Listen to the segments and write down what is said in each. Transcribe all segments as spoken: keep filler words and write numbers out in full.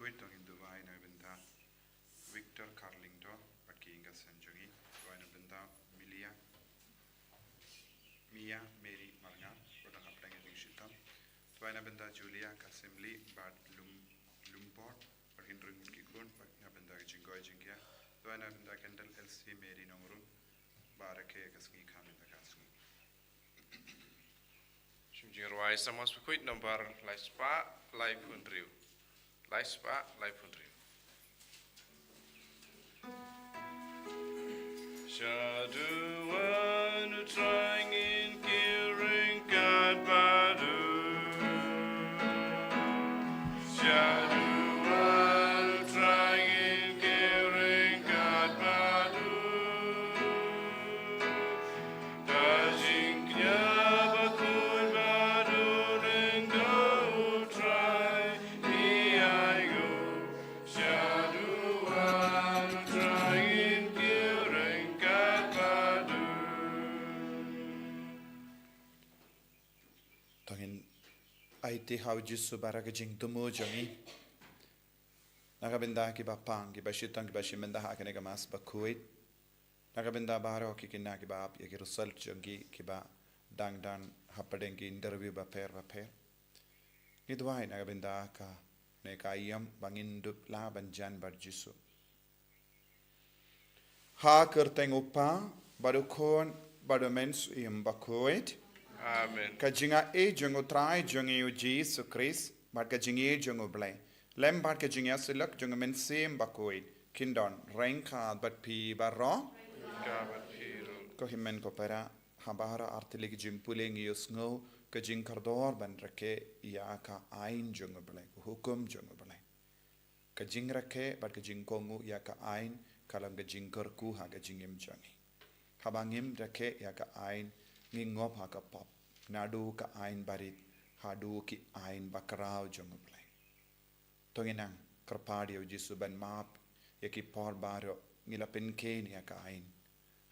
To ngin duwai na ka bynta Victor Carlingto bad ki ïing ka sem jong ngi. Duwai na ka bynta Milia, Mia Mary Marngar, ba dang hapdeng ïa ka jingshitom. Duwai na ka bynta Julia Kasimli bad Lum, Lumpor, ba hynrei mut ki khun, bad na ka bynta ka jingkoi jingkhiah. Duwai na ka bynta Kendall Elsie Mary Nongrum, ba rakhe ka sngi kha mynta ka sngi. Shim jingrwai Psalm ba khuid number lai spah lai phew hynriew. Lai spah lai phew hynriew. Shaduh wan u Trai ngin kiew ryngkat bad u. Shaduh wan u Trai ngin kiew ryngkat bad u. Ka jingkñia bakhuid bad u lyngdoh u Trai i ai nguh. Shaduh wan u Trai ngin kiew ryngkat bad u. To ngin aiti ha u Jisu baroh ka jingthmu jong ngi. Na ka bynta kiba pang, kiba shitom, kiba shim bynta ha kane ka Mass bakhuid. Na ka bynta baroh ki khynnah kiba ap ïa ki result jong ki, kiba dang don hapdeng ki interview bapher bapher. Ngi duwai na ka bynta kane ka aïom ba ngin dup lah ban jan bad u Jisu. Ha ka kyrteng u Kpa, bad u Khun, bad u Mynsiem Bakhuid. Amen. Ka jingaiei jong u Trai jong ngi u Jisu Khrist, bad ka jingïeit jong u Blei, lem bad ka jingïasyllok jong u Mynsiem Bakhuid, kin don ryngkat bad phi baroh. Ryngkat bad phi ruh. Ko hynmen ko para, ha baroh ar tylli ki jingpule ngi ïohsngew ka jingkordor ban rakhe ïa ka aiñ jong u Blei, ka hukum jong u Blei. Ka jingrakhe bad ka jingkohnguh ïa ka aiñ ka long ka jingkyrkhu ha ka jingim jong ngi. Haba ngim rakhe ïa ka aiñ, ngi ngop ha ka pop, naduh ka aiñ barit haduh ki aiñ bakhraw jong u Blei. To ngin nang kyrpad ïa u Jisu ban map ïa ki por baroh ngi la pynkheiñ ïa ka aiñ,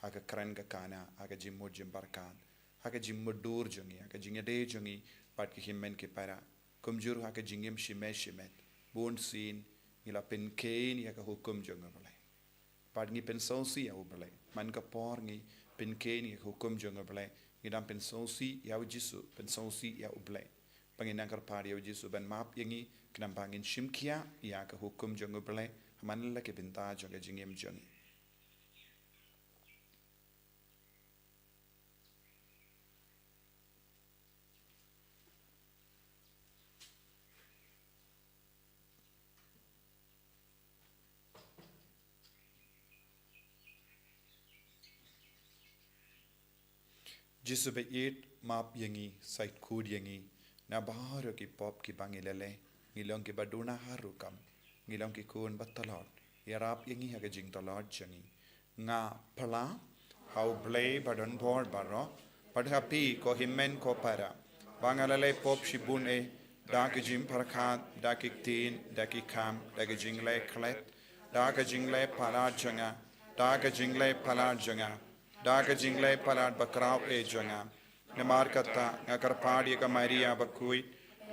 ha ka kren ka kana, ha ka jingmut jingpyrkhat, ha ka jingmutdur jong ngi, ha ka jingïadei jong ngi bad ki hynmen ki para, kumjuh ha ka jingim shimet shimet, bunsien ngi la pynkheiñ ïa ka hukum jong u Blei. Bad ngi pynsngewsih ïa u Blei. Man ka por ngi pynkheiñ ïa ka hukum jong u Blei, ngi dang pynsngewsih ïa u Jisu, pynsngewsih ïa u Blei. Ba ngin nang kyrpad ïa u Jisu ban map ïa ngi, khnang ba ngin shim khia ïa ka hukum jong u Blei ha man la ki bynta jong ka jingim jong ngi. Jisu ba ïeit, map ïa ngi, sait khuid ïa ngi na baroh ki pop kiba ngi la leh. Ngi long kiba duna ha rukom, ngi long ki khun ba tlot. Ïarap ïa ngi ha ka jingtlot jong ngi. Nga phla ha u Blei ba don bor baroh, bad ha phi ko hynmen ko para, ba nga la leh pop shibun eh, da ka jingpyrkhat, da ki ktien, da ki kam, da ka jingleh klet, da ka jingleh palat jong nga, da ka jingleh palat jong nga, da ka jingleh palat bakhraw eh jong nga. Namar kata nga kyrpad ïa ka Maria bakhuid,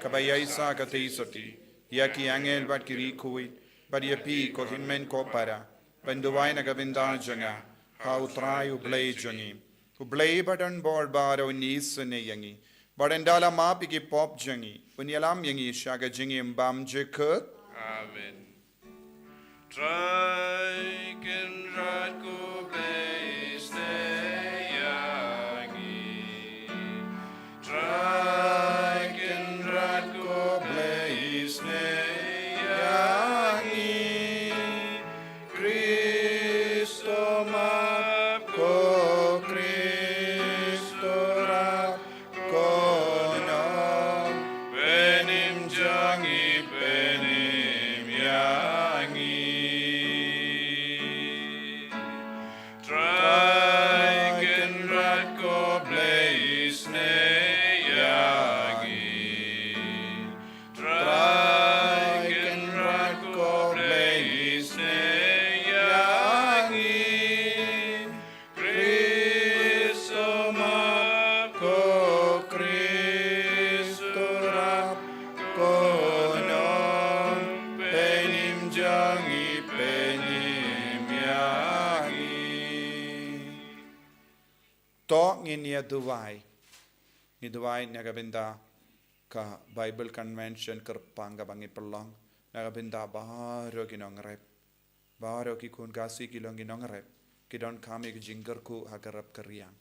kaba ïaisah ka theisotti, ïa ki angel bad ki riewkhuid, bad ïa phi ko hynmen ko para, ban duwai na ka bynta jong nga ha u Trai u Blei jong ngi. U Blei ba don bor baroh un isynei ïa ngi, bad ynda la map ïa ki pop jong ngi, un ïalam ïa ngi sha ka jingim bymjukut. Amen. Trai Kynrad ko Blei isynei ïa ngi. Trai Kynrad ko Blei isynei ïa ngi. Khrist to map, ko Khrist to rap, ko nongpynim jong ngi pynim ïa ngi. Trai Kynrad ko Blei isynei ïa ngi. Trai Kynrad ko Blei isynei ïa ngi. Khrist to map, ko Khrist to rap, ko nong ngin ïa duwai. Ngi duwai na ka bynta ka Bible Convention kyrpang kaba ngi pynlong, na ka bynta baroh ki nongrep, baroh ki khun Khasi ki long ki nongrep, ki donkam ïa ka jingkyrkhu ha ka rep ka riang.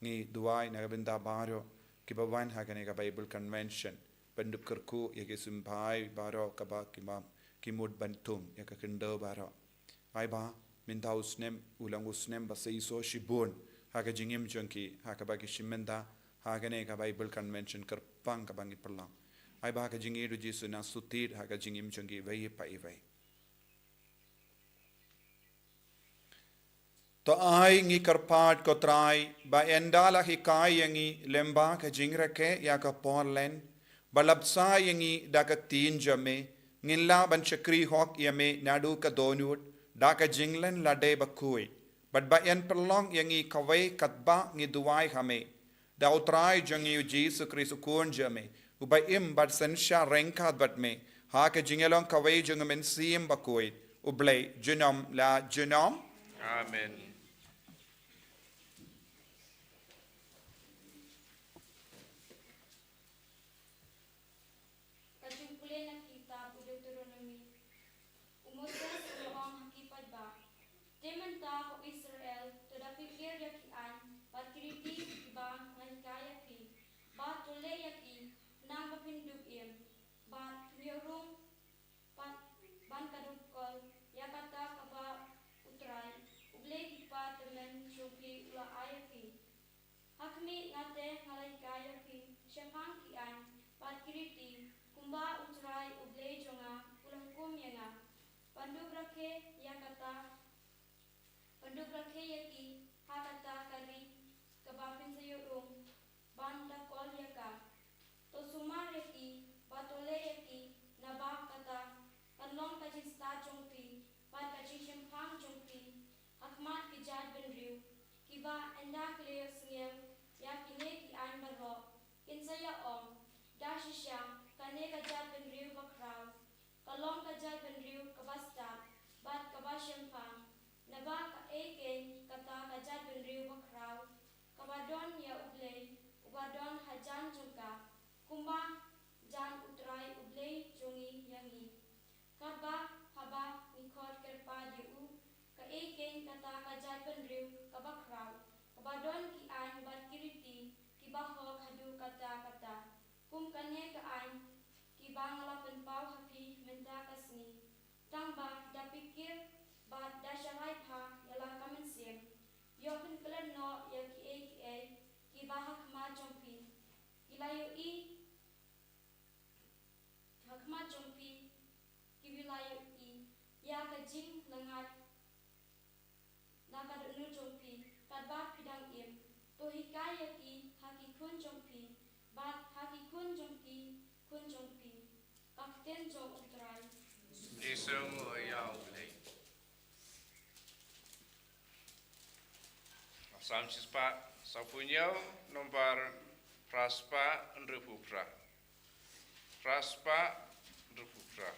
Ngi duwai na ka bynta baroh kiba wan ha kane ka Bible Convention, ban dup kyrkhu ïa ki symbai baroh kaba ki mut ban thung ïa ka khyndew baroh. Ai ba mynta u snem u long u snem ba seisoh shibun ha ka jingim jong ki, ha kaba ki shim bynta ha kane ka Bible Convention kyrpang kaba ngi pynlong. Ai ba ka jingïeit u Jisu na sutid ha ka jingim jong ki iwei pa iwei. To ai ngi kyrpad, ko Trai, ba ynda la hikai ïa ngi lem bad ka jingrakhe ïa ka por Lent, ba la bsa ïa ngi da ka ktien jong me, ngin lah ban shakri hok ïa me naduh ka dohnud da ka jinglen lade bakhuid, bad ba yn pynlong ïa ngi kawei katba ngi duwai ha me. Da u Trai jong ngi u Jisu Khrist u Khun jong me, uba im bad synshar ryngkat bad me ha ka jingïalong kawei jong u Mynsiem Bakhuid, U Blei, junom la junom. Amen. Ka jingpule na kitab u Deuteronomi. U Moses u la ong ha ki paidbah: Te mynta, ko Israel, to da pyrkhat ïa ki aiñ bad ki riti kiba nga hikai ïa phi, bad to leh ïa ki, khnang ba phin dup im, bad phin ïoh rung, bad ban ka dup kol ïa kata kaba U Trai, U Blei ki kpa tymmen jong phi, u la ai ïa phi. Ha khmih, nga te nga la hikai ïa phi shaphang ki aiñ bad ki riti, kumba U Trai U Blei jong nga u la hukum ïa nga, ban dup rakhe ïa kata, ban dup rakhe ïa ki ha kata ka ri kaba phin sa ïoh rung ban da kol ïa ka. To sumar ïa ki bad to leh ïa ki, naba kata kan long ka jingstad jong phi bad ka jingshemphang jong phi ha khmat ki jaitbynriew, kiba ynda ki la ïohsngew ïa kine ki aiñ baroh, kin sa ïa ong: Da shisha kane ka jaitbynriew bakhraw ka long ka jaitbynriew kaba stad bad kaba shemphang. Naba kaei keiñ kata ka jaitbynriew bakhraw kaba don ïa U Blei uba don hajan jong ka, kumba jan U Trai U Blei jong ngi ïa ngi? Katba haba ngi khot kyrpad ïa u, kaei keiñ kata ka jaitbynriew kaba khraw, kaba don ki aiñ bad ki riti kiba hok haduh katta katta, kum kane ka aiñ kiba nga la pynpaw ha phi mynta ka sngi? Tangba da pyrkhat bad da sharai bha ïa la ka mynsiem. Ïoh pynklet noh ïa kiei kiei kiba ha khmat jong phi ki la ïohi, ha khmat jong phi ki la ïohi ïa ka jinglyngngoh na ka dohnud jong phi, katba phi dang im. To hikai ïa ki ha ki khun jong phi bad ha ki khun jong ki khun jong phi. Ka ktien jong U Trai. Jisu, ïa U Blei. Salm shispah saphew hynñiew, nombar phra spah hynriewphew phra. Phra spah hynriewphew phra.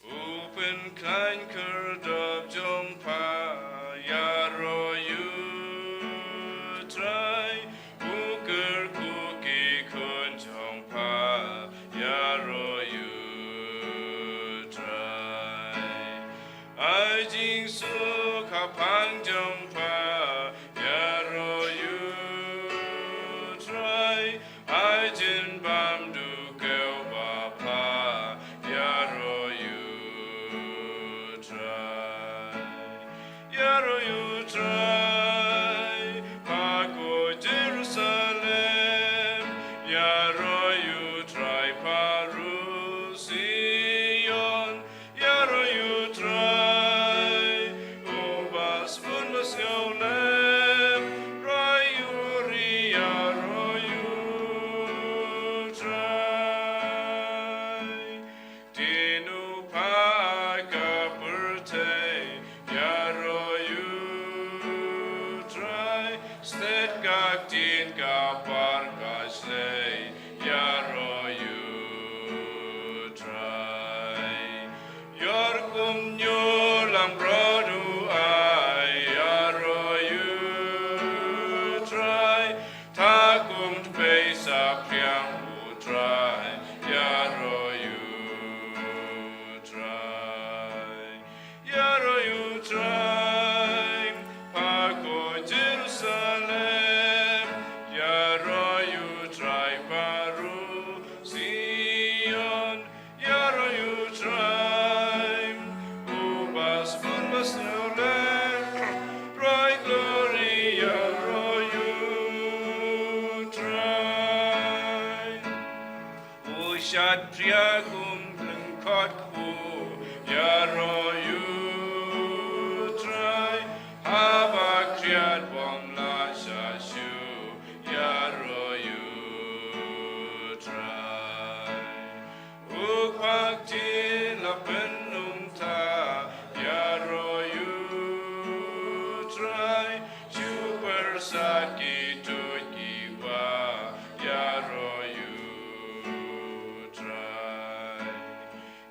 U pynkhlaiñ khyrdop jong pha, ïaroh ïa U Trai. U kyrkhu ki khun jong pha, ïaroh ïa U Trai. Ai jingsuk shaphang jong pha, ïaroh ïa U Trai. Ai jingbam duh khew bapher, ïaroh ïa U Trai. Ïaroh ïa U Trai, pha ko Jerusalem, ïaroh ïa U Trai, pha ruh Zion. Ïaroh ïa U Trai, Bun ba sngewlem, roi glory ïaroh ïa u Trai. U shad phria kum lyngkot u, ïaroh ïa u Trai. Haba khriat bym lah shisha, ïaroh ïa u Trai. U kpa ktien la pynlong ta, ïaroh ïa u Trai. Shu pyrsad ki tuid ki wah, ïaroh ïa u Trai.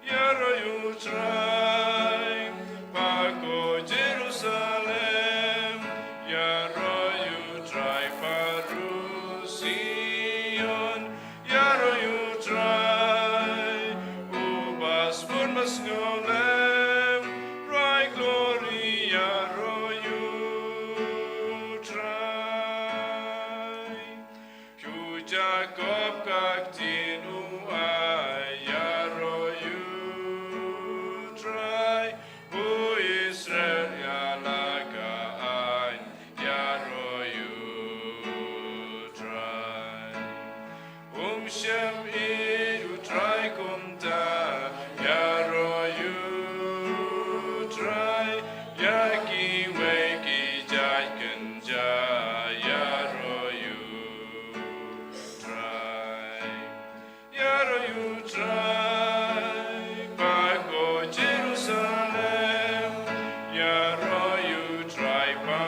Ïaroh ïa u Trai, pa ko Jerusalem, ïaroh ïa u Trai pa Sion, ïaroh ïa u Trai, uba sbun ba sngewlem, roi glory ïaroh ïa u Trai. Shu Jakob ka ktien u ai, ïaroh ïa u Trai, u Israel ïa la ka aiñ, ïaroh ïa u Trai. Um shym ïeit u Trai kumta, ïaroh ïa u Trai, ïa kiwei ki jait kynja, ïaroh ïa u Trai. Ïaroh ïa u Trai, pa ko Jerusalem, ïaroh ïa u Trai pa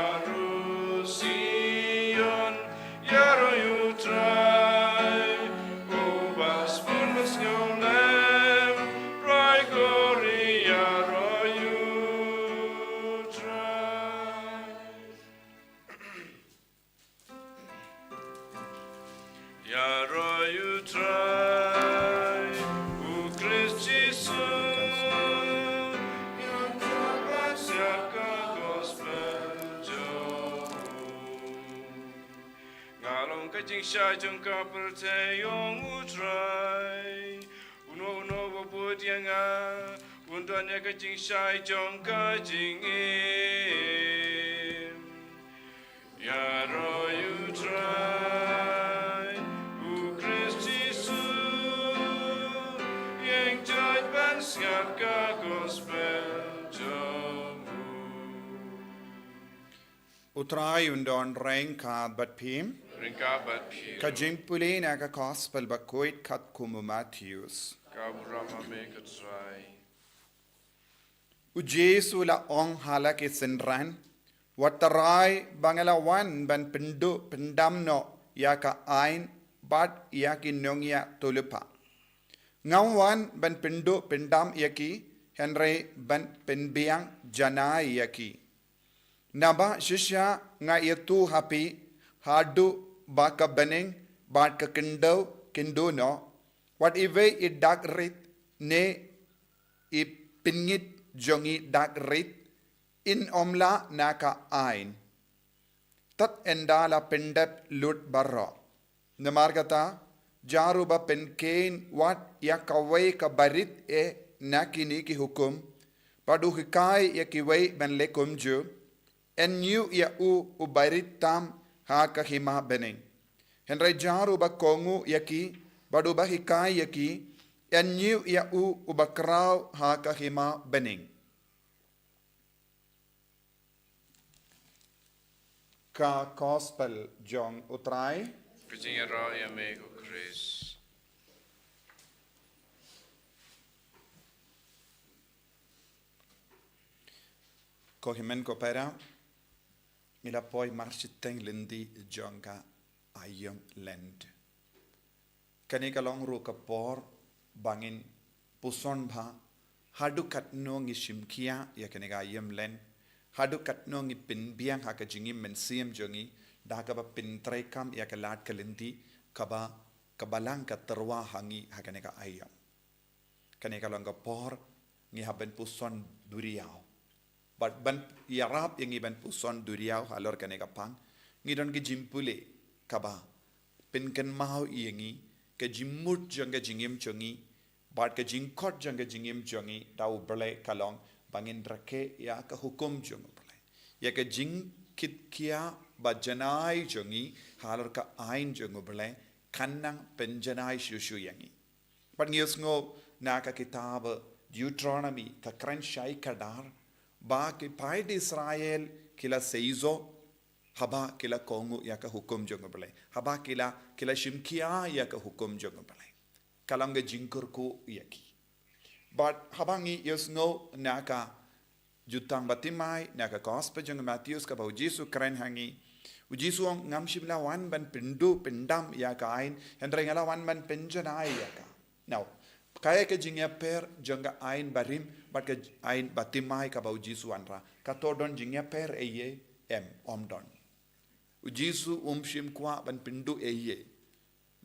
Sion, ïaroh ïa u Trai, uba sbun ba sngewlem, roi glory ïaroh ïa u Trai. Ïaroh ïa u Trai, u Khrist Jisu, ïa ka gospel jong u. Nga long ka jingshai jong ka pyrthei, ong u Trai. Uno uno uba bud ïa nga, un don ïa ka jingshai jong ka jingim. Ïaroh ïa u Trai, u Khrist Jisu, ïeng jait ban sngap ka gospel jong u. U Trai un don ryngkat bad phi. Ryngkat bad phi. Ka jingpule na ka gospel bakhuid katkum u Mathaios. Ka burom ïa me ko Trai. U Jisu u la ong ha la ki synran, wat tharai ba nga la wan ban pynduh pyndam noh ïa ka aiñ bad ïa ki nongïathuhlypa. Ngam wan ban pynduh pyndam ïa ki, hynrei ban pynbiang janai ïa ki. Naba shisha nga ïathuh ha phi, haduh ba ka bneng bad ka khyndew kin duh noh, wat iwei i dak rit ne i pyngngeit jong i dak rit in ym lah na ka aiñ, tad ynda la pyndep lut baroh. Namar kata, ïa uba pynkheiñ wat ïa kawei ka barit eh na kine ki hukum, bad u hikai ïa kiwei ban leh kumjuh, yn ñiew ïa u u barit tam ha ka hima bneng. Hynrei ïa uba kohnguh ïa ki, bad uba hikai ïa ki, yn ñiew ïa u u bakhraw ha ka hima bneng. Ka gospel jong u Trai. Ka jingïaroh ïa me ko Khrist. Ko hynmen ko para, ngi la poi marshiteng lynti jong ka aïom Lent. Kane ka long ruh ka por ba ngin puson bha haduh katno ngi shim khia ïa kane ka aïom Lent, haduh katno ngi pynbiang ha ka jingim mynsiem jong ngi da kaba pyntreikam ïa ka lad ka lynti kaba, ka Balang ka tyrwa ha ngi ha kane ka aïom. Kane ka long ka por ngi hap ban puson duriaw. Bad ban ïarap ïa ngi ban puson duriaw halor kane ka pang, ngi don ka jingpule kaba pynkynmaw ïa ngi ka jingmut jong ka jingim jong ngi, bad ka jingkhot jong ka jingim jong ngi da U Blei ka long ba ngin rakhe ïa ka hukum jong U Blei. Ïa ka jingkitkhia ba janai jong ngi halor ka aiñ jong U Blei kan nang pynjanai shuh shuh ïa ngi. Bad ngi ïohsngew na ka kitab Deuteronomy ka kren shai kdar ba ki paid Israel ki la seisoh haba ki la kohnguh ïa ka hukum jong U Blei, haba ki la, ki la shimkhia ïa ka hukum jong U Blei. Ka long ka jingkyrkhu ïa ki. Bad haba ngi ïohsngew na ka Jutang Bartimai, na ka Gospel jong u Mathaios kaba U Jisu kren ha ngi, U Jisu u ong, ngam shym la wan ban pynduh pyndam ïa ka aiñ, hynrei nga la wan ban pynjanai ïa ka. Now, kaei ka jingïapher jong ka aiñ barim bad ka aiñ Bartimai kaba U Jisu u wanrah? Kato don jingïapher eiei? Em, ym don. U Jisu um shym kwah ban pynduh eiei.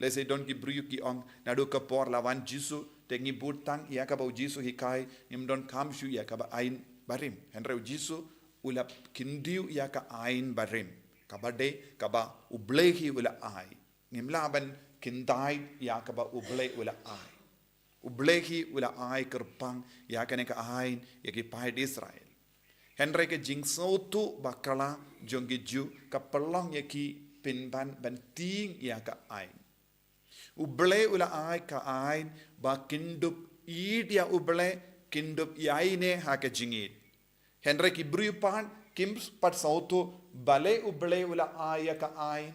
Lehse don ki briew ki ong, naduh ka por la wan Jisu, te ngi bud tang ïa kaba U Jisu u hikai, ngim donkam shuh ïa kaba aiñ barim. Hynrei U Jisu u la kyntiew ïa ka aiñ barim, kaba dei kaba U Blei hi u la ai. Ngim lah ban kyntiew ïa kaba U Blei u la ai. U Blei hi u la ai kyrpang ïa kane ka aiñ ïa ki paid Israel. Hynrei ka jingsngewthuh bakla jong ki Jiw ka pynlong ïa ki pynban ban tieng ïa ka aiñ. U Blei u la ai ka aiñ ba kin dup ïeit ïa U Blei, kin dup ïaineh ha ka jingïeit. Hynrei ki briew pat kim pat sngewthuh balei U Blei u la ai ïa ka aiñ.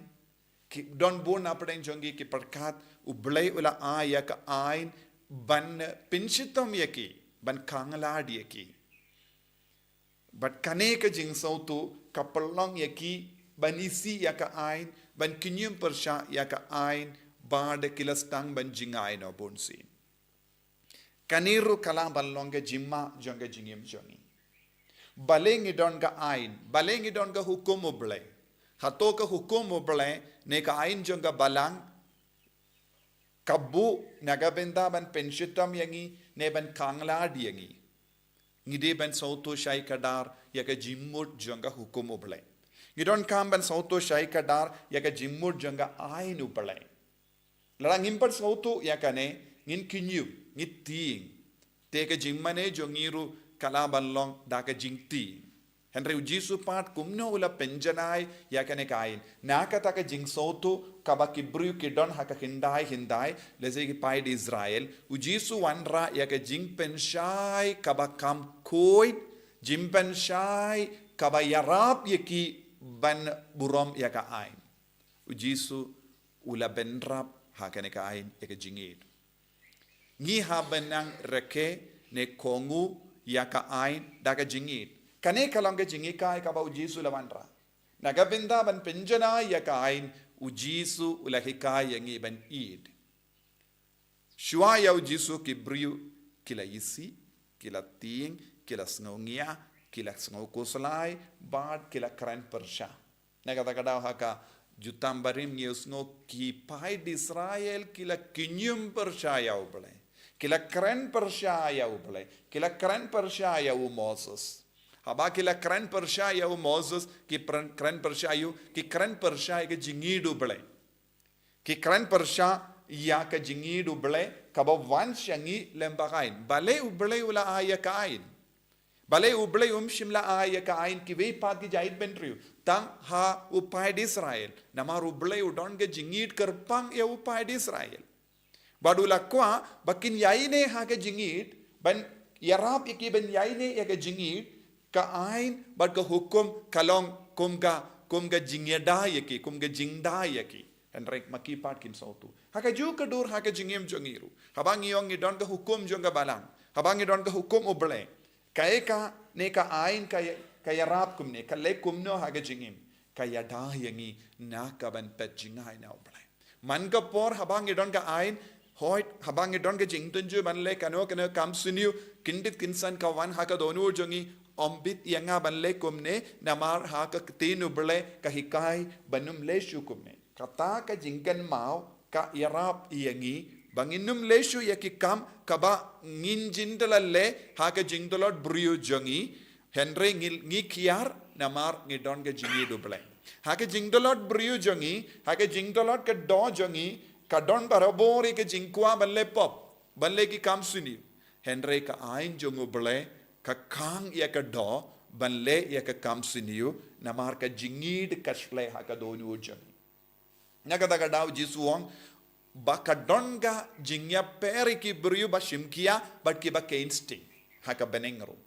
Ki don bun na pdeng jong ki ki pyrkhat U Blei u la ai ïa ka aiñ ban pynshitom ïa ki, ban khanglad ïa ki. Bad kane ka jingsngewthuh ka pynlong ïa ki ban isih ïa ka aiñ, ban kñium pyrshah ïa ka aiñ, bad ki la sdang ban jngai noh bunsien. Kane ruh ka lah ban long ka jingma jong ka jingim jong ngi. Balei ngi don ka aiñ, balei ngi don ka hukum U Blei? Hato ka hukum U Blei ne ka aiñ jong ka balang ka buh na ka bynta ban pynshitom ïa ngi ne ban khanglad ïa ngi? Ngi dei ban sngewthuh shai kdar ïa ka jingmut jong ka hukum U Blei. Ngi donkam ban sngewthuh shai kdar ïa ka jingmut jong ka aiñ U Blei. Lada ngim pat sngewthuh ïa kane, ngin kñium, ngi tieng. Te ka jingmane jong ngi ruh ka lah ban long da ka jingtieng. Hynrei U Jisu pat kumno u la pynjanai ïa kane ka aiñ? Na kata ka jingsngewthuh kaba ki briew ki don ha ka khyndai khyndai, lehse ki paid Israel, U Jisu u wanrah ïa ka jingpynshai kaba kham khuid, jingpynshai kaba ïarap ïa ki ban burom ïa ka aiñ. U Jisu u la bynrap ha kane ka aiñ ïa ka jingïeit. Ngi hap ban nang rakhe ne kohnguh ïa ka aiñ da ka jingïeit. Kane ka long ka jinghikai kaba U Jisu u la wanrah. Na ka bynta ban pynjanai ïa ka aiñ, U Jisu u la hikai ïa ngi ban ïeit. Shuwa ïa U Jisu ki briew ki la isih, ki la tieng, ki la sngew ngiah, ki la sngew khuslai, bad ki la kren pyrshah. Na kata ka daw ha ka Jutang Barim ngi ïohsngew ki paid Israel ki la kñium pyrshah ïa U Blei. Ki la kren pyrshah ïa U Blei. Ki la kren pyrshah ïa u Moses. Haba ki la kren pyrshah ïa u Moses, ki pren-, kren pyrshah ïa u, ki kren pyrshah ïa ka jingïeit U Blei. Ki kren pyrshah ïa ka jingïeit U Blei kaba wan sha ngi lem bad ka aiñ. Balei U Blei u la ai ïa ka aiñ? Balei U Blei um shym la ai ïa ka aiñ kiwei pat ki jaitbynriew, tang ha u paid Israel? Namar U Blei u don ka jingïeit kyrpang ïa u paid Israel. Bad u la kwah ba kin ïaineh ha ka jingïeit, ban ïarap ïa ki ban ïaineh ïa ka jingïeit, ka aiñ bad ka hukum ka long kum ka, kum ka jingïada ïa ki, kum ka jingda ïa ki. Hynrei ma ki pat kim sngewthuh. Ha kajuh ka dur ha ka jingim jong ngi ruh, haba ngi ong ngi don ka hukum jong ka balang, haba ngi don ka hukum U Blei, kaei kane ka aiñ ka ïa-, ka ïarap kumne, ka leh kumno ha ka jingim? Ka ïada ïa ngi na ka ban peit jngai na U Blei. Man ka por haba ngi don ka aiñ, hooid, haba ngi don ka jingtynjuh ban leh kano kano ka kam sniew, kyndit kynsan ka wan ha ka dohnud jong ngi, ym bit ïa nga ban leh kumne, namar ha ka Ktien U Blei ka hikai ban ym leh shuh kumne. Kata ka jingkynmaw ka ïarap ïa ngi ba ngin ym leh shuh ïa ki kam kaba ngin jin da la leh ha ka jingtlot briew jong ngi, hynrei ngi, ngi kiar namar ngi don ka jingïeit U Blei. Ha ka jingtlot briew jong ngi, ha ka jingtlot ka doh jong ngi, ka don barabor ïa ka jingkwah ban leh pop, ban leh ki kam sniew. Hynrei ka aiñ jong U Blei Ka khang ïa ka doh ban leh ïa ka kam sniew, namar ka jingïeit ka shlei ha ka dohnud jong ngi. Na kata ka daw Jisu u ong ba ka don ka jingïapher ïa ki briew ba shim khia bad kiba kheiñ sting ha ka bneng ruh.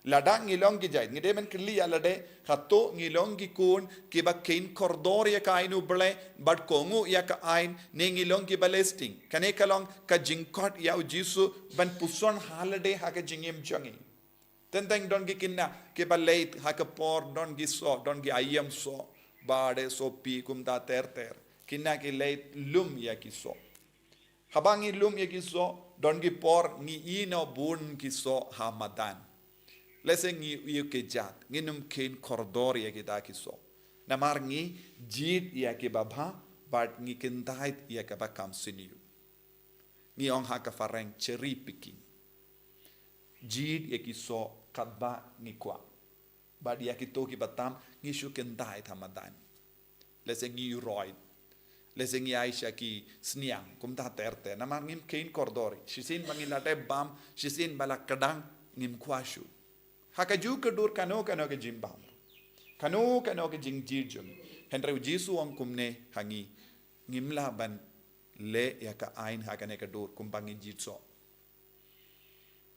Lada ngi long ki jait, ngi dei ban kylli ïa lade, hato ngi long ki khun kiba kheiñ kordor ïa ka aiñ U Blei bad kohnguh ïa ka aiñ, ne ngi long kiba leh sting? Kane ka long ka jingkhot ïa U Jisu ban puson ha lade ha ka jingim jong ngi. Teng teng don ki khynnah kiba leit ha ka por, don ki soh, don ki aïom soh, bad sohphi kumta ter ter. Khynnah ki leit lum ïa ki soh. Haba ngi lum ïa ki soh, don ki por ngi ïehnoh bun ki soh ha madan. Lehse ngi ïoh kjat, ngin ym kheiñ kordor ïa kita ki soh. Namar ngi jied ïa kiba bha, bad ngi kyntait ïa kaba kham sniew. Ngi ong ha ka phareng cherry picking. Jied ïa ki soh katba ngi kwah. Bad ïa kito kiba tam ngi shu kyntait ha madan. Lehse ngi roi. Lehse ngi ai sha ki sniang, kumta ter ter. Namar ngim kheiñ kordor. Shisien ba ngi la dep bam, shisien ba la kdang, ngim kwah shuh. Ha kajuh ka dur kano kano ka jingbam. Kano kano ka jingjied jong ngi. Hynrei U Jisu u ong kumne ha ngi. Ngim lah ban leh ïa ka aiñ ha kane ka dur kumba ngi jied soh.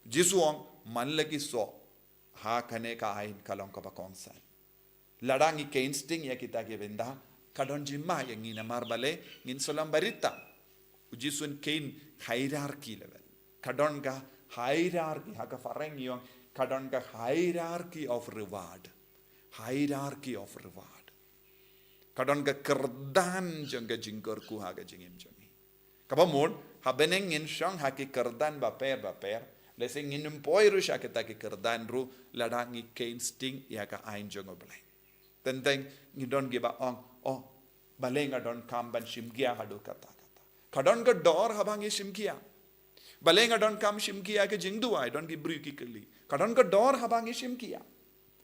Jisu u ong, man la ki soh ha kane ka aiñ ka long kaba kongsan. Lada ngi kheiñ sting ïa kita ki bynta, ka don jingma ïa ngi namar balei, ngin sa long barit tam. U Jisu un kheiñ hierarchy level. Ka don ka hierarchy, ha ka phareng ngi ong, ka don ka hierarchy of reward. Hierarchy of reward. Ka don ka kyrdan jong ka jingkyrkhu ha ka jingim jong ngi. Kaba mut, ha bneng ngin shong ha ki kyrdan bapher bapher, lehse ngin ym poi ruh sha kita ki kyrdan ruh, lada ngi kheiñ sting ïa ka aiñ jong U Blei. Teng teng ngi don kiba ong, oh, balei nga donkam ban shim khia haduh katta katta. Ka don ka dor haba ngi shim khia. Balei nga donkam shim khia ha ka jingduwai, don ki briew ki kylli. Ka don ka dor haba ngi shim khia.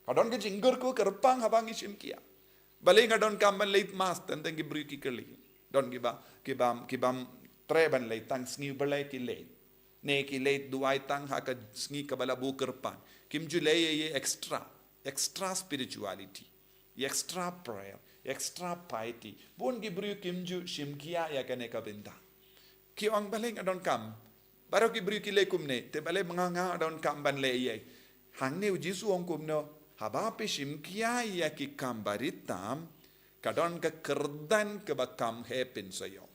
Ka don ka jingkyrkhu kyrpang haba ngi shim khia. Balei nga donkam ban leit mass, teng teng ki briew ki kylli. Don kiba, kiba, kiba ym treh ban leit tang sngi U Blei ki leit. Ne ki leit duwai tang ha ka sngi kaba la buh kyrpang. Kim ju leh ei ei extra, extra spirituality, extra prayer, extra piety. Bun ki briew kim ju shim khia ïa kane ka bynta. Ki ong balei nga donkam. Baroh ki briew ki leh kumne, te balei ma nga nga donkam ban leh ei ei. Hangne U Jisu u ong kumno, haba phi shim khia ïa ki kam barit tam, ka don ka kyrdan kaba kham heh phin sa ïoh.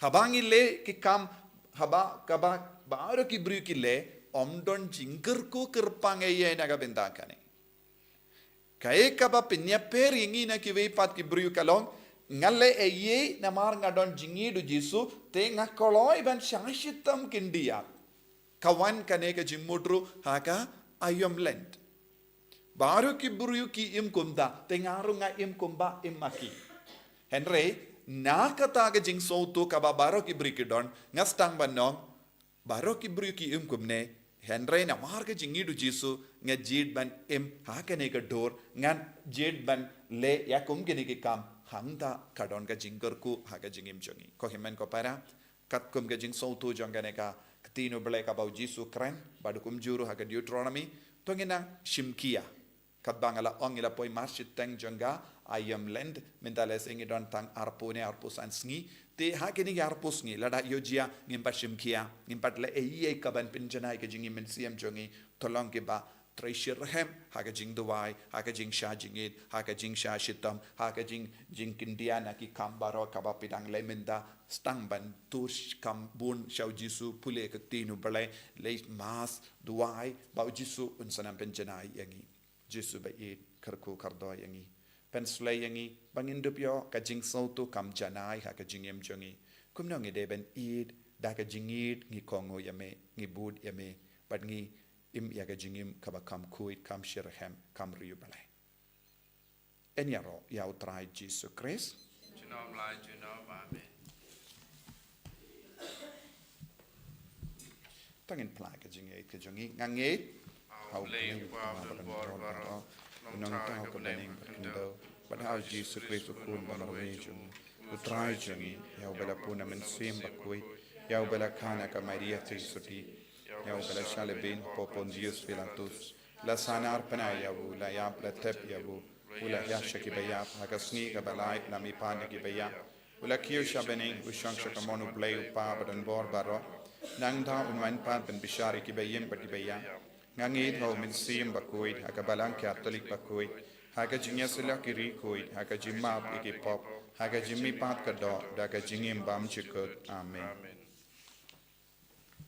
Haba ngi leh ki kam, haba kaba baroh ki briew ki leh, ym don jingkyrkhu kyrpang ei ei na ka bynta kane. Kaei kaba pynïapher ïa ngi na kiwei pat ki briew ka long, nga leh ei ei namar nga don jingïeit U Jisu, te nga kloi ban shah shitom khyndiat. Ka wan kane ka jingmut ruh ha ka aïom Lent. Baroh ki briew ki im kumta, te nga ruh nga im kumba im ma ki. Hynrei, na kata ka jingsngewthuh kaba baroh ki briew ki don, nga sdang ban ong, baroh ki briew ki im kumne, hynrei namar ka jingïeit U Jisu, nga jied ban im ha kane ka dur, ngan jied ban leh ïa kum kine ki kam, hangta ka don ka jingkyrkhu ha ka jingim jong ngi. Ko hynmen ko para, katkum ka jingsngewthuh jong kane ka ktien U Blei kaba U Jisu u kren, bad kumjuh ruh ha ka Deuteronomy, to ngin nang shim khia. Katba nga la ong ngi la poi mar shiteng jong ka aïom Lent, mynta lehse ngi don tang arphew ne arphew san sngi, te ha kine ki arphew sngi, lada ïoh jia ngim pat shim khia, ngim pat leh ei ei kaban pynjanai ka jingim mynsiem jong ngi, to long kiba trei shitrhem ha ka jingduwai, ha ka jingshah jingit, ha ka jingshah shitom, ha ka jing, jingkhyndiat na ki kam baroh kaba phi dang leh mynta, sdang ban tur kam bun sha U Jisu, pule ka ktien U Blei, leit mass, duwai, ba U Jisu un sa nang pynjanai ïa ngi. Jisu ba ïeit, kyrkhu kyrdoh ïa ngi. Pynshlei ïa ngi ba ngin dup ïoh ka jingsngewthuh kham janai ha ka jingim jong ngi. Kumno ngi dei ban ïeit, da ka jingïeit ngi kohnguh ïa me, ngi bud ïa me, bad ngi im ïa ka jingim kaba kham khuid, kham shitrhem, kham riewblei. Yn ïaroh ïa U Trai Jisu Khrist. Junom la junom, amen. To ngin phla ka jingngeit ka jong ngi, nga ngeit ha U Blei U Kpa badonbor baroh, U Nongthaw ka bneng bad khyndew, bad ha U Jisu Khrist U Khun bamarwei jong U Trai jong ngi, ïa uba la pun na Mynsiem Bakhuid, ïa uba la kha na ka Maria Theisotti, ïa ïa u ba la shah lehbeiñ hapoh Pontius Pilatus. La sahnarphna ïa u, la ïap, la tep ïa u, u la hiar sha ki ba ïap, ha ka sngi kaba lai u la mihpat na ki ba ïap. U la kiew sha bneng, u shong sha kamon U Blei U Kpa badonbor baroh. Nangta un wan pat ban bishar ïa ki ba im bad ki ba ïap. Nga ngeit ha U Mynsiem Bakhuid, ha ka Balang Katholik bakhuid, ha ka jingïasyllok ki riewkhuid, ha ka jingmap ïa ki pop, ha ka jingmihpat ka doh, da ka jingim bymjukut. Amen.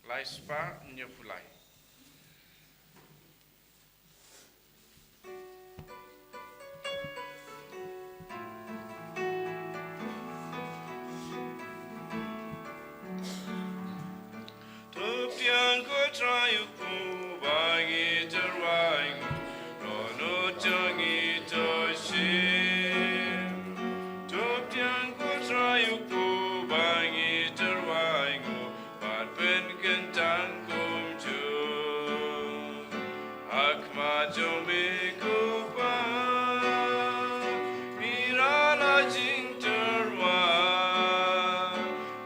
Lai spah hynñiewphew lai. To pdiang ko Trai U Kpu ba ngi tyrwa ïa u, Dohnud jong ngi to shim. To pdiang ko Trai U Kpu ba ngi tyrwa ïa u, bad pynkyntang kumjuh. Ha khmat jong me ko Kpa, ngi rai la jingtyrwa,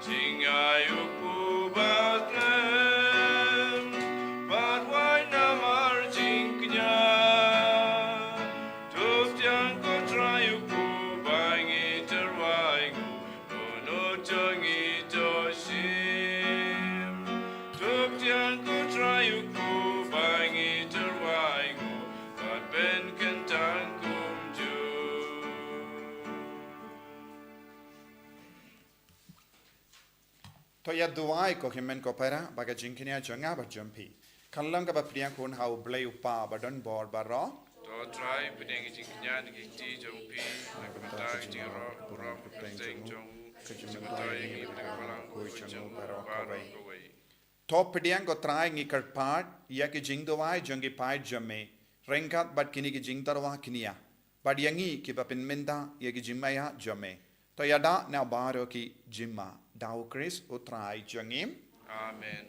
jingai u Kpu ba khlem, bad wai namar jingkñia. To pdiang ko Trai U Kpu ba ngi tyrwa ïa u, Dohnud jong ngi to shim. To pdiang ko Trai U Kpu ba ngi tyrwa ïa u, bad pynkyntang kumjuh. To ïa duwai ko hynmen ko para, ba ka jingkñia jong nga bad jong phi kan long kaba pdiang khun ha U Blei U Kpa badonbor baroh. To Trai, pdiang ka jingkñia na ki kti jong phi, na ka bynta ka jingïaroh baroh ka kyrteng jong u, ka jingmyntoi ïa ngi na ka balang bakhuid jong u baroh kawei. To pdiang ko Trai, ngi kyrpad ïa ki jingduwai jong ki paid jong me ryngkat bad kine ki jingtyrwa kñia, bad ïa ngi kiba pynmynta ïa ki jingmaïa jong me. To ïada na baroh ki jingma, da U Khrist U Trai jong ngi. Amen.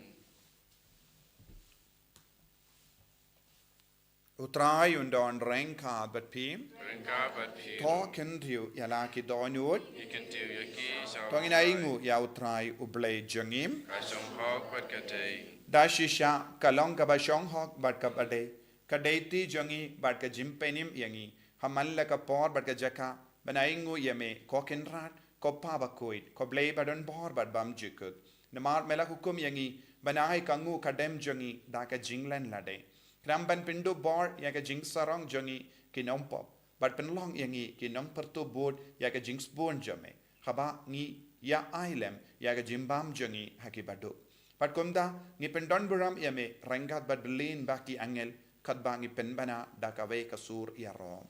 U Trai un don ryngkat bad phi. Ryngkat bad phi. To kyntiew ïa la ki dohnud. Ngi kyntiew ïa ki sha U Trai. To ngin ainguh ïa U Trai U Blei jong ngi. Ka shong hok bad ka dei. Da shisha ka long kaba shong hok bad kaba dei, ka dei ti jong ngi bad ka jingpynim ïa ngi, ha man la ka por bad ka jaka, ban ainguh ïa me ko Kynrad, ko Kpa Bakhuid, ko Blei badonbor bad bymjukut. Namar me la hukum ïa ngi ban ai ka nguh ka dem jong ngi da ka jinglen lade. Khnang ban pynduh bor ïa ka jingsarong jong ngi ki nongpop, bad pynlong ïa ngi ki nongpyrtuh bud ïa ka jingsbun jong me, haba ngi ïa ai lem ïa ka jingbam jong ngi ha ki baduh. Bad kumta ngi pyndon burom ïa me ryngkat bad bylli ba ki angel, katba ngi pynbna da kawei ka sur ïaroh.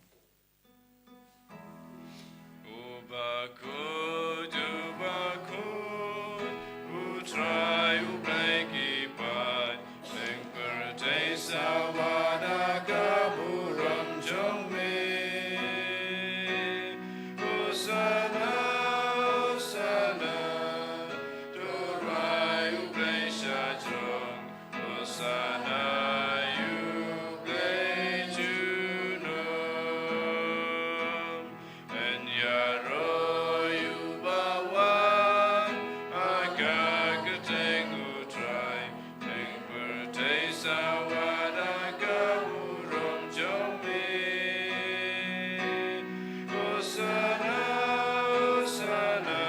U bakhuid, u bakhuid, U Trai U Blei ki paid, ïing pyrthei sawa da ka burom jong me. Hosana, Hosana, to rwai U Blei sha jrong. Hosana ïa U Blei junom. Yn ïaroh ïa uba wan ha ka kyrteng U Trai. Ïing pyrthei sawa da ka burom jong me. Hosana, Hosana,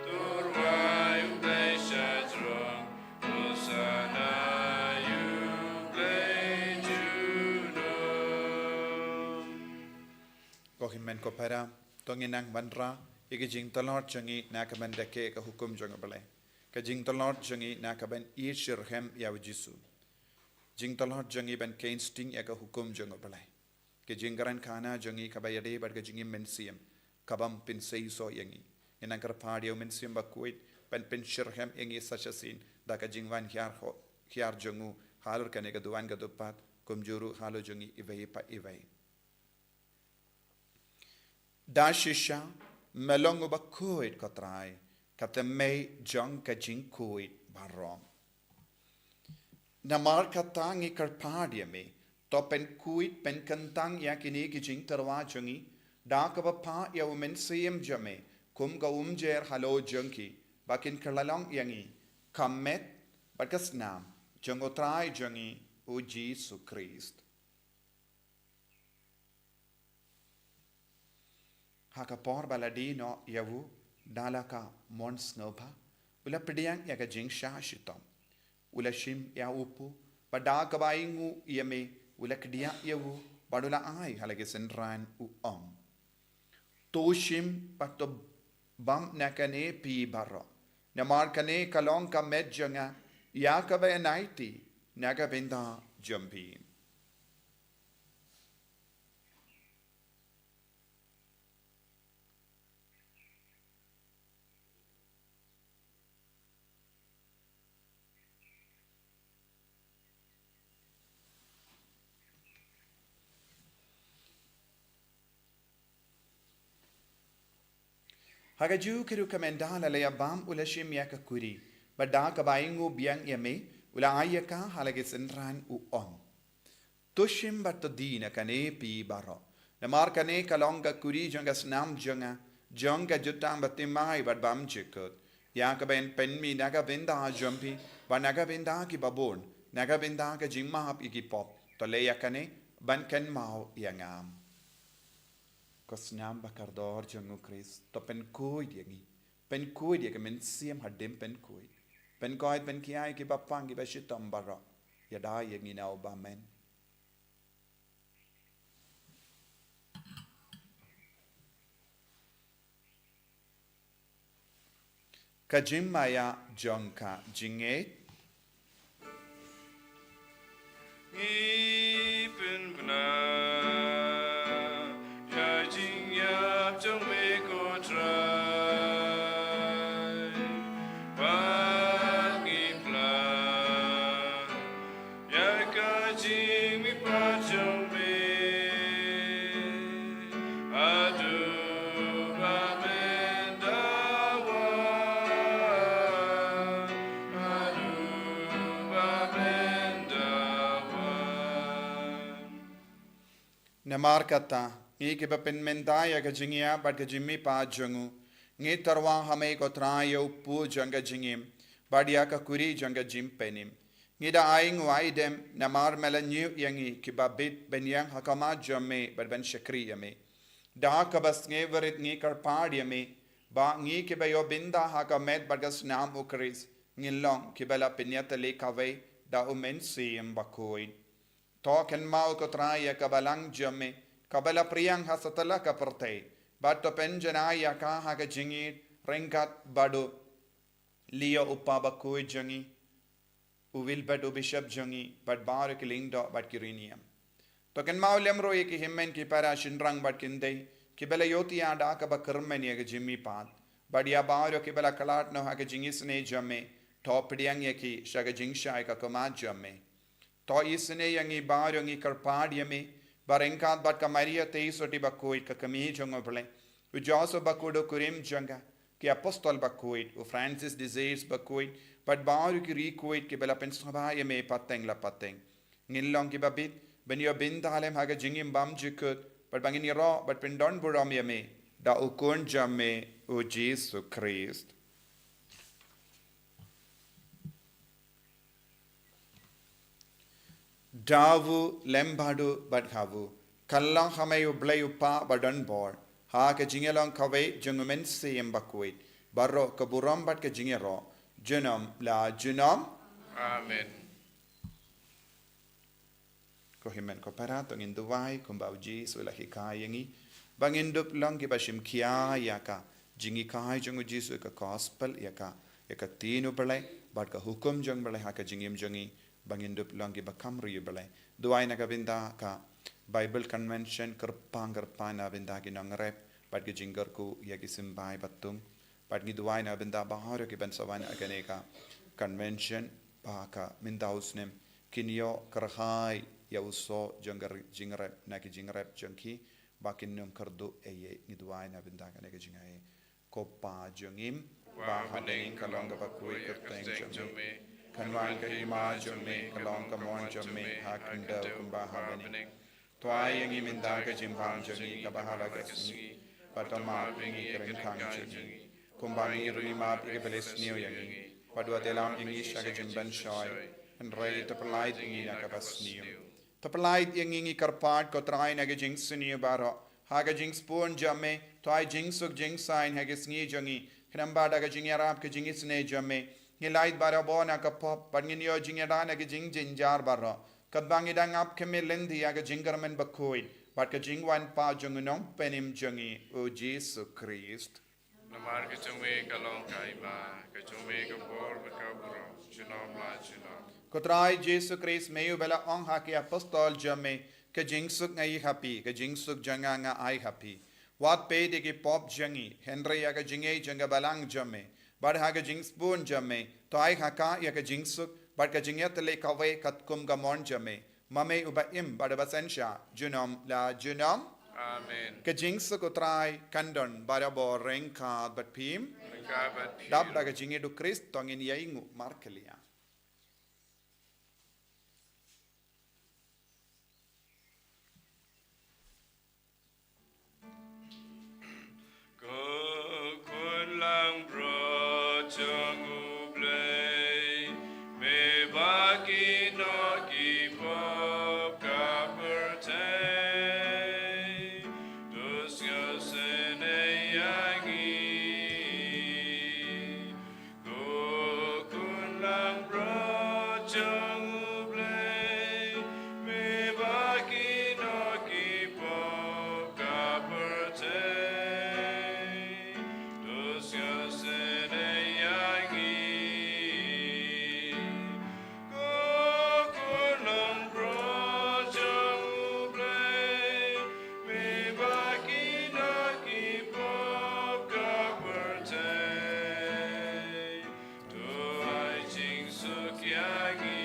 to rwai U Blei sha jrong. Hosana ïa U Blei junom. Ko hynmen ko para, to ngin nang wanrah ïa ka jingtlot jong ngi na ka ban da khein ïa ka hukum jong U Blei. Ka jingtlot jong ngi na ka ban ïeit shitrhem ïa U Jisu. Jingtlot jong ngi ban kheiñ sting ïa ka hukum jong U Blei. Ka jingkren khana jong ngi kaba ïadei bad ka jingim mynsiem, ka bym pynseisoh ïa ngi. Ngin nang kyrpad ïa U Mynsiem Bakhuid ban pynshitrhem ïa ngi sa shisien da ka jingwan hiar ho-, hiar jong u halor kane ka duwan ka dewpat, kumjuh ruh halor jong ngi iwei pa iwei. Da shisha me long u bakhuid ko Trai, ka thymmei jong ka jingkhuid baroh. Namar kata ngi kyrpad ïa me, to pynkhuid pynkyntang ïa kine ki jingtyrwa jong ngi da kaba phah ïa U Mynsiem jong me kum ka umjer halor jong ki, ba kin kylla long ïa ngi ka met bad ka snam jong U Trai jong ngi U Jisu Khrist. Ha ka por ba la die noh ïa u da la ka mon sngewbha, u la pdiang ïa ka jingshah shitom. U la shim ïa u pu, bad da kaba ainguh ïa me, u la kdiah ïa u, bad u la ai ha la ki synran, u ong: To shim bad to bam na kane phi baroh. Namar kane ka long ka met jong nga, ïa kaba yn aiti na ka bynta jong phi. Ha kajuh ka rukom, ynda la ïa bam, u la shim ïa ka kuri, bad da kaba ainguh biang ïa me, u la ai ïa ka ha la ki synran, u ong: To shim bad to die na kane phi baroh. Namar kane ka long ka kuri jong ka snam jong nga, jong ka jutang baptismai bad bymjukut, ïa kaba yn pynmih na ka bynta jong phi bad na ka bynta ki babun, na ka bynta ka jingmap ïa ki pop. To leh ïa kane ban kynmaw ïa nga. Ka snam ba kordor jong U Khrist, to pynkhuid ïa ngi. Pynkhuid ïa ka mynsiem hadien pynkhuid. Pynkoit pynkhia ïa ki bapang ki bashitom baroh. Ïada ïa ngi na u bymman. Ka jingmaïa jong ka jingngeit. Ngi pynbna ïa jingïap jong me ko Trai, bad ngi pynbna ïa ka jingmihpat jong me. Haduh ba men da wan, haduh ba men da wan. Namar kata, ngi kiba pynmynta ïa ka jingïap bad ka jingmihpat jong u, ngi tyrwa ha me ko Trai ïa u pu jong ka jingim, bad ïa ka kuri jong ka jingpynim. Ngi da ainguh aidem, namar me la ñiew ïa ngi kiba bit ban ïeng ha khmat jong me bad ban shakri ïa me. Da kaba sngewrit ngi kyrpad ïa me, ba ngi kiba ïoh bynta ha ka met bad ka snam U Khrist, ngin long kiba la pynïatylli kawei da U Mynsiem Bakhuid. To kynmaw ko Trai ïa ka balang jong me, kaba la pdiang ha satlak ka pyrthei, bad to pynjanai ïa ka ha ka jingïeit ryngkat bad u Leo u Kpa Bakhuid jong ngi, u Wilbert u Bishop jong ngi, bad baroh ki lyngdoh bad ki riewniam. To kynmaw lem ruh ïa ki hynmen ki para shynrang bad ki khyndai, kiba la ïohthiah da kaba kyrmen ïa ka jingmihpat, bad ïa baroh kiba la khlad noh ha ka jingisynei jong me, to pdiang ïa ki sha ka jingshai ka khmat jong me. To isynei ïa ngi baroh, ngi kyrpad ïa me, ba ryngkat bad ka Maria Theisotti Bakhuid ka kmie jong U Blei, u Joseph Bakhuid u kurim jong ka, ki apostol bakhuid, u Francis de Sales Bakhuid, bad baroh ki riewkhuid kiba la pynsngewbha ïa me pateng la pateng, ngin long kiba bit ban ïoh bynta lem ha ka jingim bymjukut, bad ba ngin ïaroh bad pyndonburom ïa me da U Khun jong me U Jisu Khrist. Da u lem bad u bad ha u. Kan long ha me U Blei U Kpa badonbor, ha ka jingïalong kawei jong U Mynsiem Bakhuid, baroh ka burom bad ka jingïaroh junom la junom. Amen. Ko hynmen ko para, to ngin duwai kumba U Jisu u la hikai ïa ngi, ba ngin dup long kiba shim khia ïa ka jinghikai jong U Jisu, ka gospel, ïa ka, ïa ka ktien U Blei bad ka hukum jong U Blei ha ka jingim jong ngi, ba ngin dup long kiba kham ri ïa U Blei. Duwai na ka bynta ka Bible Convention, kyrpang kyrpang na bynta ki nongrep bad ki jingkyrkhu ïa ki symbai ba tung. Bad ngi duwai na bynta baroh kiban sa wan ha kane ka convention, ba ha ka mynta u snem kin ïoh kyrhai ïa u soh jong ka ri-, jingrep na ki jingrep jong ki, ba kin ym kyrduh ei ei. Ngi duwai na bynta kane ka jingaiei. Ko Pa jong ngi, ba ha bneng, ka long kaba khuid ka kyrteng jong me. Kan wan ka hima jong me, ka long ka mon jong me ha khyndew kumba ha bneng. To ai ïa ngi mynta ka jingbam jong ngi kaba ha la ka sngi, bad to map ïa ngi ki ryngkang jong ngi, kumba ngi ruh ngi map ïa kiba leh sniew ïa ngi, bad wat ïalam ïa ngi sha ka jingpynshoi, hynrei to pyllait ïa ngi na kaba sniew. To pyllait ïa ngi ngi kyrpad, ko Trai, na ka jingsniew baroh, ha ka jingsbun jong me, to ai jingsuk jingsaiñ ha ka sngi jong ngi, khnang ba da ka jingïarap ka jingisynei jong me, ngin lait barabor na ka pop, bad ngin ïoh jingïada na ka jingjynjar baroh, katba ngi dang ap khmih lynti ïa ka jingkyrmen bakhuid bad ka jingwan pat jong u Nongpynim jong ngi, u Jisu Khrist. Namar ka jong me ka long ka hima, ka jong me ka bor bad ka burom, junom la junom. Ko Trai Jisu Khrist, me uba la ong ha ki apostol jong me, ka jingsuk nga ai ha phi, ka jingsuk jong nga nga ai ha phi. Wat peit ïa ki pop jong ngi, hynrei ïa ka jingngeit jong ka balang jong me, bad ha ka jingsbun jong me, to ai ha ka ïa ka jingsuk bad ka jingïatylli kawei katkum ka mon jong me, ma me uba im bad uba synshar, junom la junom. Amen. Ka jingsuk u Trai kan don barabor ryngkat bad phi. Ryngkat bad phi. Dap da ka jingïeit u Khrist to ngin ïainguh markylliang. Ko khun langbrot jong U Blei, me ba kino ki pop ka pyrthei, to sngewsynei ïa ngi. Ko khun langbrot jong U Blei, me ba kino ki pop ka pyrthei, to sngewsynei ïa ngi. Ko khun langbrot jong U Blei, me ba kino ki pop ka pyrthei, to ai jingsuk ïa ngi.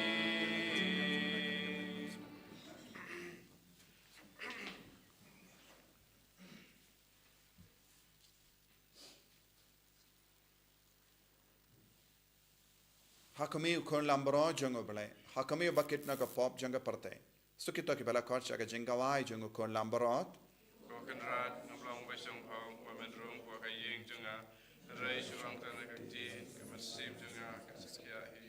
Ha khmih u khun langbrot jong U Blei, ha khmih uba kit noh ka pop jong ka pyrthei. Suk kito kiba la khot sha ka jingkhawai jong u khun langbrot. Ko Kynrad, ngam long ba shong hok, ba men rung ha ka ïing jong nga, hynrei shu ong tang ïa ka ktien, ka mynsiem jong nga kan sa shah hi.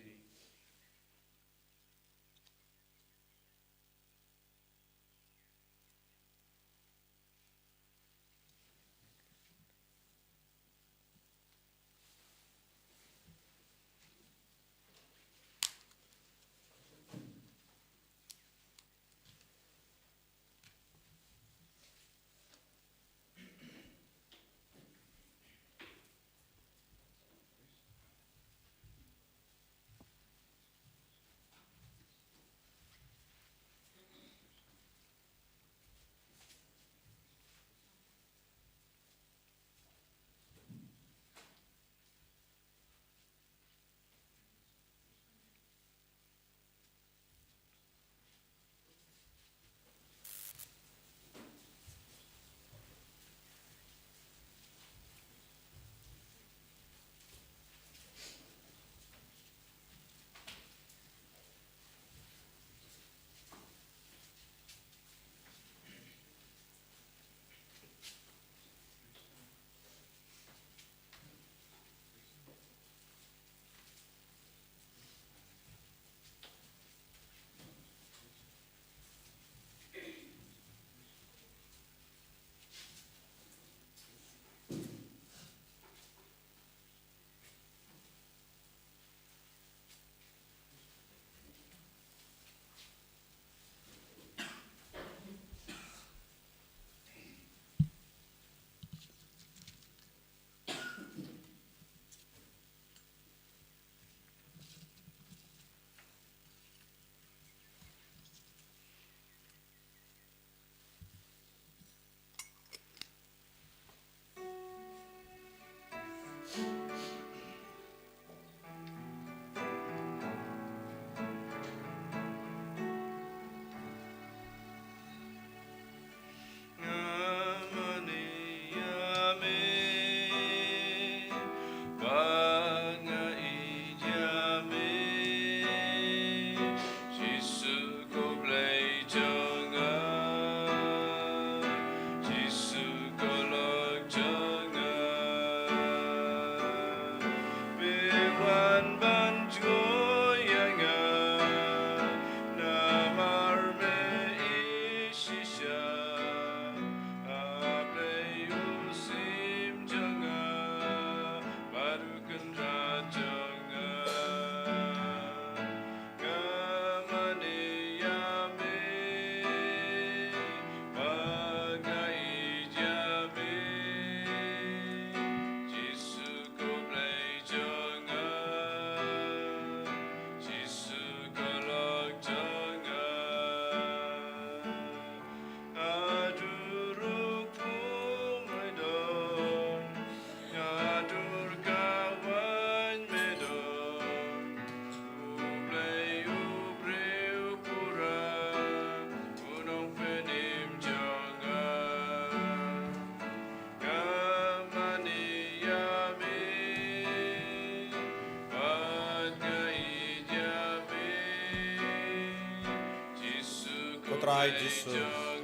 Trai Jisu,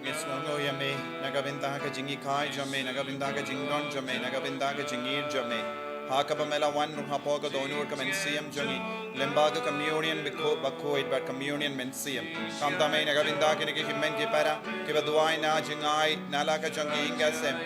ngi sngewnguh ïa me na ka bynta ka jinghikai jong me, na ka bynta ka jingdon jong me, na ka bynta ka jingïeit jong me. Ha kaba me la wan rung hapoh ka dohnud ka mynsiem jong ngi, lyngba ka communion bakhuid, bakhuid bad communion mynsiem. Khamtam eh na ka bynta kine ki hynmen ki para kiba duwai na jingai na la ka jong ki ïing ki sem,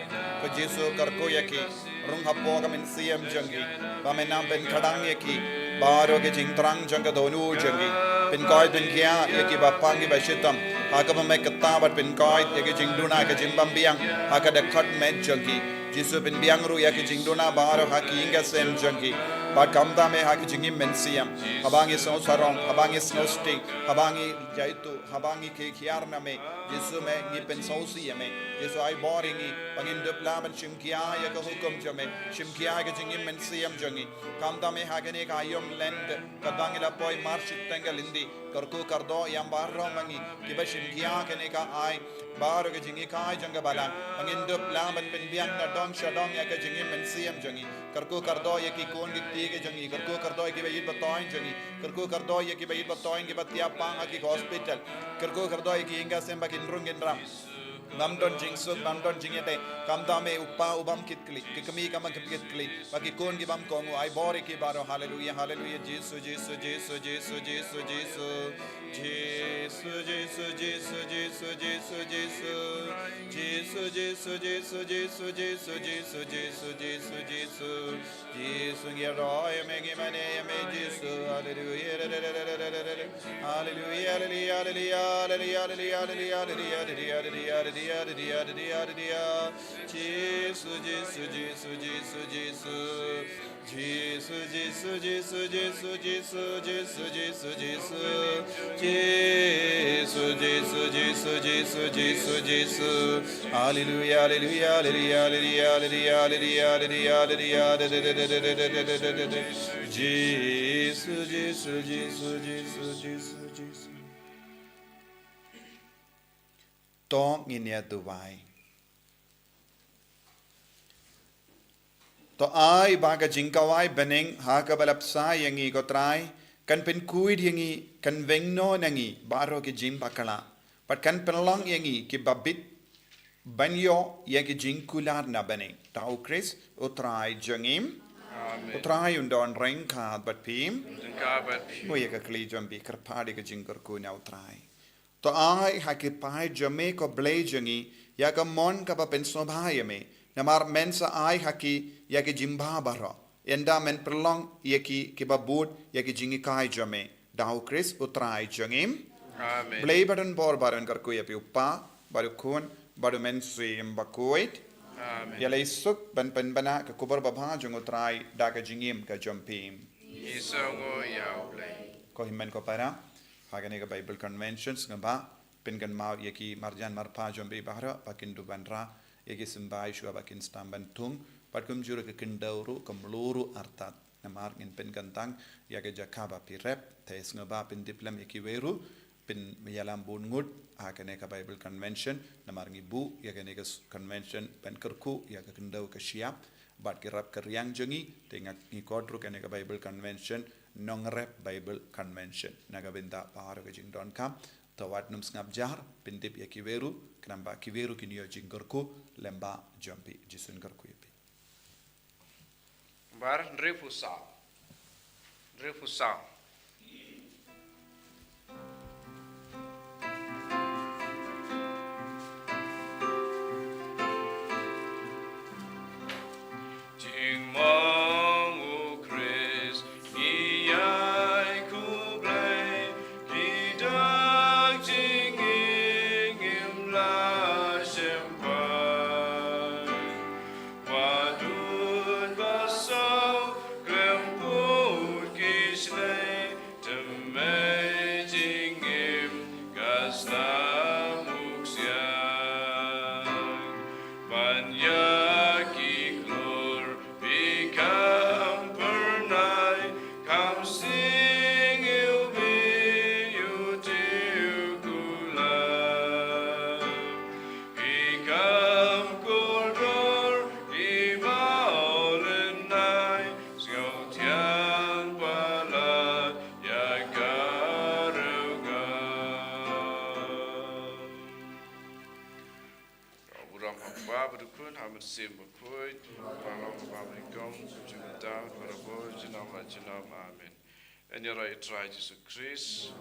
ko Jisu kyrkhu ïa ki rung hapoh ka mynsiem jong ki, ba men nang pynkhadang ïa ki baroh ki jingthrang jong ka dohnud jong ki. Pynkoit pynkhia ïa ki bapang ki bashitom ha kaba me kata, bad pynkoit ïa ki jingduna ka jingbymbiang ha ka dkhot met jong ki. Jisu, pynbiang ruh ïa ki jingduna baroh ha ki ïing ki sem jong ki. Bad khamtam eh ha ki jingim mynsiem, haba ngi sngewsarong, haba ngi sngewsting, haba ngi jaituh, haba ngi khie khiar na me, Jisu, me ngi pynsngewsih ïa me. Jisu, ai bor ïa ngi ba ngin dup lah ban shim khia ïa ka hukum jong me, shim khia ïa ka jingim mynsiem jong ngi. Khamtam eh ha kane ka aïom Lent kaba ngi la poi mar shiteng ka lynti, kyrkhu kyrdoh ïa baroh ma ngi kiba shim khia kane ka ai, baroh ka jinghikai jong ka balang, ba ngin dup lah ban pynbiang na dong sha dong ïa ka jingim mynsiem jong ngi. Kyrkhu kyrdoh ïa ki khun ki kti ki jong ngi, kyrkhu kyrdoh ïa kiba ïeit ba thoiñ jong ngi, kyrkhu kyrdoh ïa kiba ïeit ba thoiñ kiba thiah pang ha ki hospital, kyrkhu kyrdoh ïa ki ïing ki sem ba kin rung kin ram, bym don jingsuk, bym don jingïadei. Khamtam eh u pa u bym kit khlieh, ki kmie kam bym kit khlieh, ba ki khun ki bym kohnguh, ai bor ïa ki baroh. Haleluia, haleluia. Jisu, Jisu, Jisu, Jisu, Jisu, Jisu. Jisu, Jisu, Jisu, Jisu, Jisu, Jisu. Jisu, Jisu, Jisu, Jisu, Jisu, Jisu, Jisu, Jisu. Jisu, ngi ïaroh ïa me, ngi mane ïa me, Jisu. Haleluia, haleluia, haleluia. Haleluia, haleluia, haleluia. Jisu, Jisu, Jisu, Jisu, Jisu. Jisu, Jisu, Jisu, Jisu, Jisu, Jisu, Jisu. Jisu, Jisu, Jisu, Jisu, Jisu, Jisu. Haleluia, haleluia, haleluia. Jisu, Jisu, Jisu, Jisu, Jisu, Jisu. To ngin ïa duwai. To ai ba ka jingkhawai bneng ha kaba la bsa ïa ngi, ko Trai, kan pynkhuid ïa ngi, kan weng noh na ngi baroh ki jingbakla, bad kan pynlong ïa ngi kiba bit ban ïoh ïa ki jingkular na bneng. Da u Khrist u Trai jong ngi. Amen. U Trai un don ryngkat bad phi. Ryngkat bad phi. Buh ïa ka khlieh jong phi, kyrpad ïa ka jingkyrkhu na u Trai. To ai ha ki paid jong me, ko Blei jong ngi, ïa ka mon kaba pynsngewbha ïa me. Namar men sa ai ha ki ïa ki jingbha baroh, ynda men pynlong ïa ki kiba bud ïa ki jinghikai jong me. Da u Khrist u Trai jong ngi. Amen. Blei ba don bor baroh un kyrkhu ïa phi, u Pa, bad u Khun, bad u Mynsiem Bakhuid. Amen. Ïaleh suk ban pynbna ka khubor babha jong u Trai da ka jingim ka jong phi. Ngi sngewnguh ïa u Blei. Ko hynmen ko para, ha kane ka Bible Convention, sngewbha pynkynmaw ïa ki marjan marpa jong phi baroh ba kin dup ban rah ïa ki symbai shuwa ba kin sdang ban thung, bad kumjuh ruh ka khyndew ruh ka mluh ruh artat. Namar ngin pynkyntang ïa ka jaka ba phi rep, te sngewbha pyntip lem ïa kiwei ruh, pynïalam bun ngut ha kane ka Bible Convention. Namar ngi buh ïa kane ka s-, convention ban kyrkhu ïa ka khyndew ka shyiap bad ki rep ka riang jong ngi, te nga, ngi khot ruh kane ka Bible Convention Nongrep Bible Convention. Na ka bynta baroh ka jingdonkam, to wat nym sngap jar, pyntip ïa kiwei ruh, khnang ba kiwei ruh kin ïoh jingkyrkhu lyngba jong phi. Jisu un kyrkhu ïa phi. Bar hynriewphew saw. Hynriewphew saw. Jingmong u Khrist ngi ïai khublei, ki dak jingim ngim lah shem pat. Wat dut ba saw khlem pud ki shlei. Kpa bad u Khun ha u Mynsiem Bakhuid, uba long ha bymjukut, kum shynna bad barabor, junom la junom. Amen. Yn ïaroh ïa u Trai Jisu Khrist.